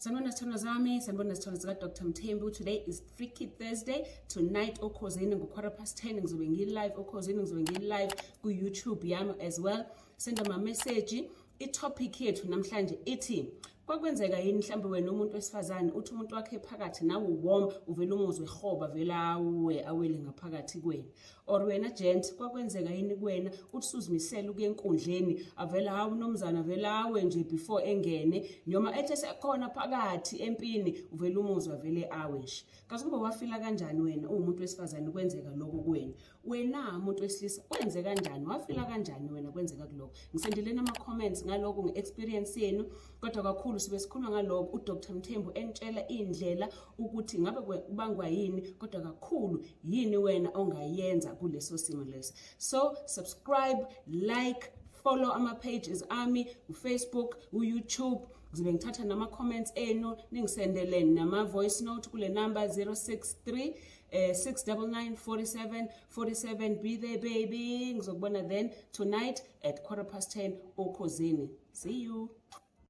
Sanibona sithandwa zami, sanibona sithandwa zika Dr. Mthembu. Today is Freaky Thursday. Tonight okhozini ngo 10:15 ngizobe ngi live okhozini, ngizobe ngi live ku YouTube yami as well. Send ama message. I-topic yethu namhlanje ithi, kwakwenzeka yini mhlawumbe wena umuntu wesifazane uthi umuntu wakhe phakathi nawe warm, uvele umuzwe ehoba, vele awe, awele ngaphakathi kwena? Or wena gent, kwakwenzeka yini kuwena uthi usuzimisela ukuya enkundleni, avele hawu umnumzana, avele awe nje before engene, noma ethi esekhona phakathi empini, uvele umuzwe avele awe nje? Kazi kube wafila kanjani wena uwumuntu wesifazane kwenzeka lokho kuwena? Wena umuntu wesilisa, wenze kanjani, wafila kanjani wena kwenzeka kuloko? Ngisendeleni ama-comments ngalokho, nge-experience yenu. Kodwa kakhulu sibe sikhuluma ngalokho, uDr Mthembu entshela indlela ukuthi ngabe kubangwa yini, kodwa kakhulu yini wena ongayenza kuleso simo leso. So subscribe, like, follow ama-pages ami, uFacebook, uYouTube. Ngizobe ngithatha nama-comments enu, ningisendeleni nama-voice note kule number 063 699 47 47. Be there, baby. Ngizokubona then tonight at 10:15 okhozini. See you.